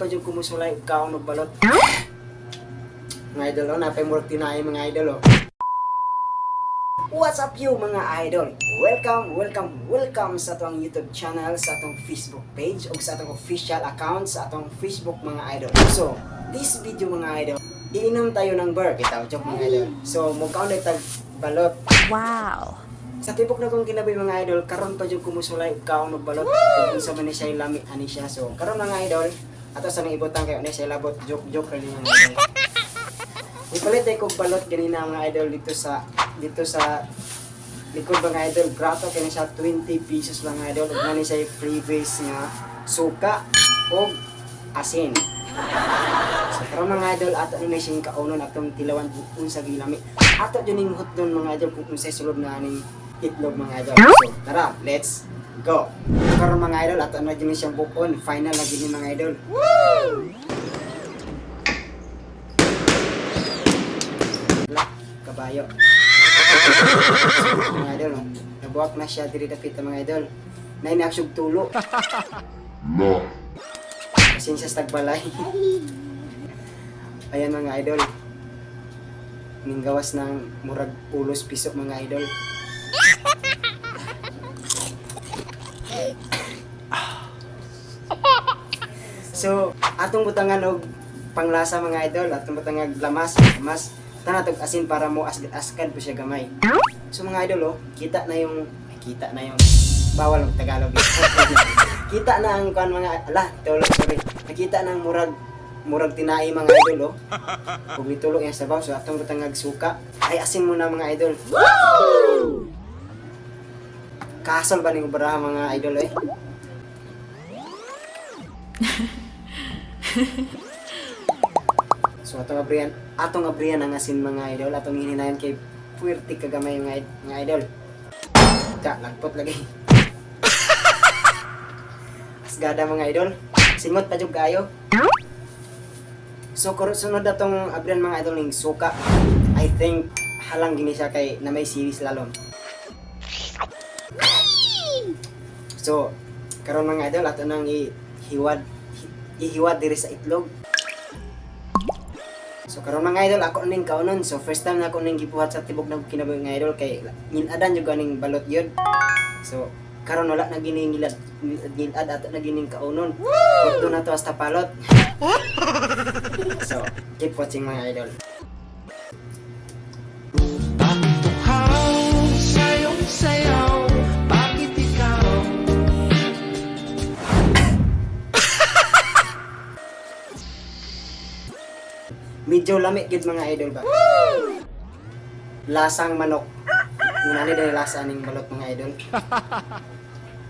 Karon pa jud ko mosulay og kaon og balot. Mga idol, oh, napay murag tinay, mga idol, oh. What's up you, mga idol? Welcome, welcome, welcome sa atong YouTube channel, sa atong Facebook page, o sa atong official account sa atong Facebook, mga idol. So, this video, mga idol, iinom tayo ng beer. Kita, joke, mga idol. So, mukaon tag balot. Wow. Sa tibok na kong kinabuhi, mga idol, karon pa jud ko mosulay og kaon og balot. Kung unsa man ni siya lami ani siya. So, karon, mga idol, ato sa nang ibutang kayo ni siya labot, joke joke ra ni, mga idol. Ipalit ay kog balot ganina, mga idol, dito sa likod, mga idol, grato kay siya, 20 pesos lang, mga idol, ug nani siya freebies nga suka og asin. So karon, mga idol, ato na siyang kaunon, atong tilawan kung unsa gilami. Ato jud ning hotdog, mga idol, kung unsay sulod na aning itlog, mga idol. So tara, let's go. Karon, mga idol, ato na jud ni siyang bukon. Final na gini, mga idol. Woo! Wala, kabayo. So, mga idol, oh, nabuwak na siya diri dapit, mga idol. Naay na tulo. No. Pasensya sa tagbalay. Ayan, mga idol. Ninggawas ng murag ulos piso, mga idol. So, atong butangan og panglasa, mga idol, atong butangan lamas, lamas, tanatog asin para mo asgad po siya gamay. So mga idol, oh, kita na yung, ay, kita na yung, bawal mag Tagalog. Kita na ang kuan, mga, ala, tulog, sorry. Nakita na ang murag murag tinai, mga idol, oh. Ug nitulog yung sabaw, so atong butangag suka. Ay, asin muna, mga idol. Kasol ba ning ubra, mga idol, eh? So atong abrihan ang asin, mga idol, atong hininayon kay puwerte kagamay, mga idol. Ka, lagpot lagi. Asgada, mga idol. Singot pa jud kayo. So sunod atong abrihan, mga idol, ning suka. I think halang gini siya kay na may series lalom. So karon, mga idol, ato nang ihiwad diri sa itlog. So karon, mga idol, ako ning kaunon. So first time na ako ning gibuhat sa tibok ng kinabuhi, mga idol, kay ngil-adan jud aning balot yun. So karon wala na gini ngilad ngilad, ato na gining kaunon. Woo! Na to hasta palot. So keep watching, mga idol. Pagtukhaw sa iyong sayaw, bakit ikaw? Medyo lami gid, mga idol ba. Lasang manok. Ngunani dahil lasa aning balot, mga idol.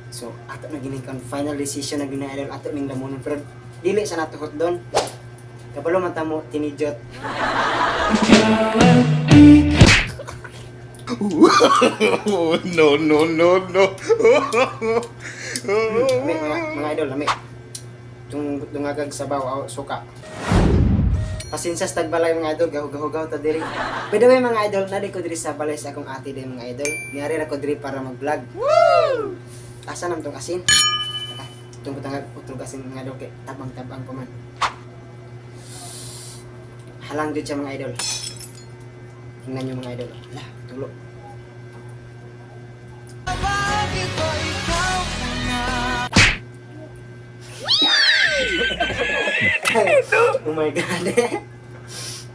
So ato na gining kan final decision na gini, idol, ato ning lamunon, pero dili sa nato doon. Kabalo man ta mo tinijot. No, no, no, no. Lami, mga idol, lami. Tung dungagag sabaw aw suka. Pasensya sa tagbalay, mga idol, gahugahugaw ta diri. By the way, mga idol, nadi ko diri sa balay sa akong ate din, mga idol. Niari ra ko diri para mag-vlog. Woo! Asa nam tong asin? Tara, itong butangag utrog asin, mga idol, kay tabang-tabang pa man. Halang jud siya, mga idol. Tingnan niyo, mga idol. Lah, tulo. Bakit ba ikaw na Oh my God.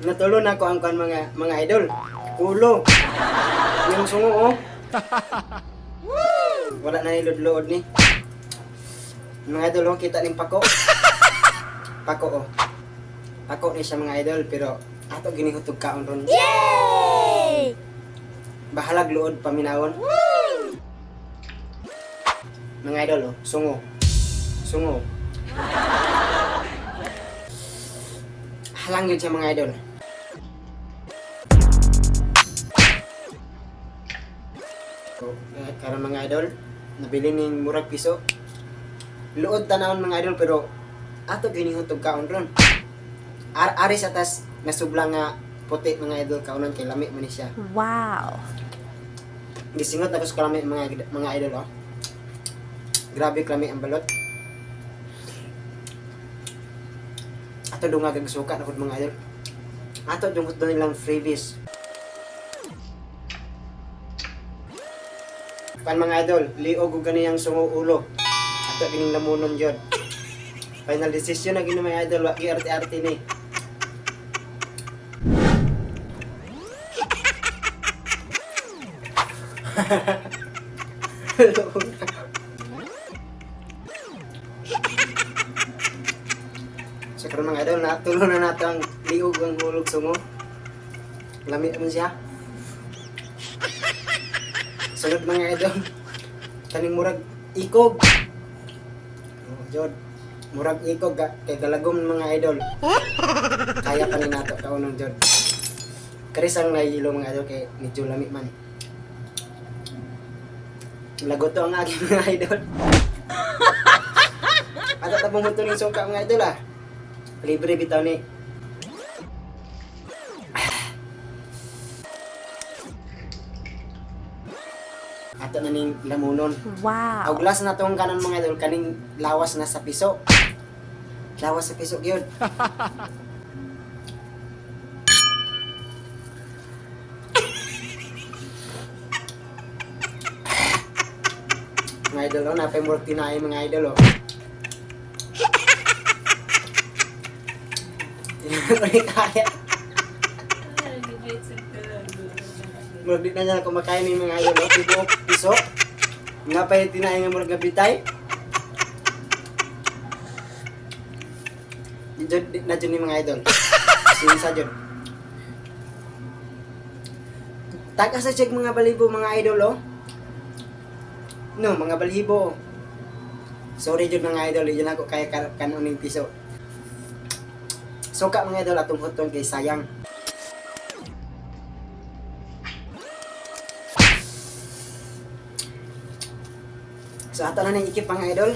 Natulo na ako ang kuan, mga idol. Kulo. Yung sungo, oh. Wala na nilod-lood ni. Mga idol, oh, kita ning pako. Pako, oh. Pako ni siya, mga idol, pero ato ginihutog kaon ron. Yay! Bahalag luod paminawon. Mga idol, oh, sungo. Sungo. Halang yun siya, mga idol. So, karon, mga idol, nabili ning murag piso. Luod tanawon, mga idol, pero ato ginihutog kaon ron. Ari sa tas nasubla nga puti, mga idol, kaunon kay lami man ni siya. Wow. Gisingot na ko sa kalami, mga idol, oh. Grabe klami ang balot. Ato dungag ang suka na pud, mga idol. Ato yung gusto nilang freebies. Pan, mga idol, liog og ganiyang sungo ulo. Ato gining lamunon jud. Final decision na gini, mga idol, wa gi arte-arte ni. So karon, mga idol, natulo na nato ang liog ang hulog sungo. Lami man siya. Sunod, mga idol, kaning murag ikog. Oh, jud. Murag ikog kay galagom, mga idol. Kaya pa ni nato kaunon jud. Karis ang nahilo, mga idol, kay medyo lami man. Lagot to ang aking, mga idol. Ato ta pumunto ning suka, mga idol, ah. Libre bitaw ni. Ato na ning lamunon. Wow. Ang glass na tong kanon, mga idol, kaning lawas na sa piso. Lawas sa piso gyud. Mga idol, oh, napay murag tinaay, mga idol, oh. Hindi ko ni kaya. Murag di na niya kumakain ni, mga idol, oh. Tibuok piso. Nga pa yung tinaay nga murag gabitay. Di na dyan ni, mga idol. Sinsa dyan. Taga sa check mga balibo, mga idol, oh. No, mga balibo. Sorry jud, mga idol, di ako kaya kanuning piso. Suka, mga idol, atong huton kay sayang. So ato na ning ikip, mga idol.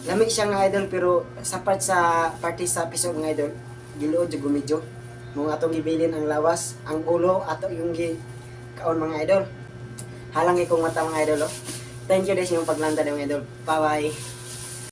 Lami siya nga idol, pero sa part sa party sa piso, mga idol, giluod jud gumidyo. Mong atong gibilin ang lawas, ang ulo ato yung gi kaon, mga idol. Halang ikong mata, mga idol, oh. Thank you guys yung paglanda, mga idol. Bye bye.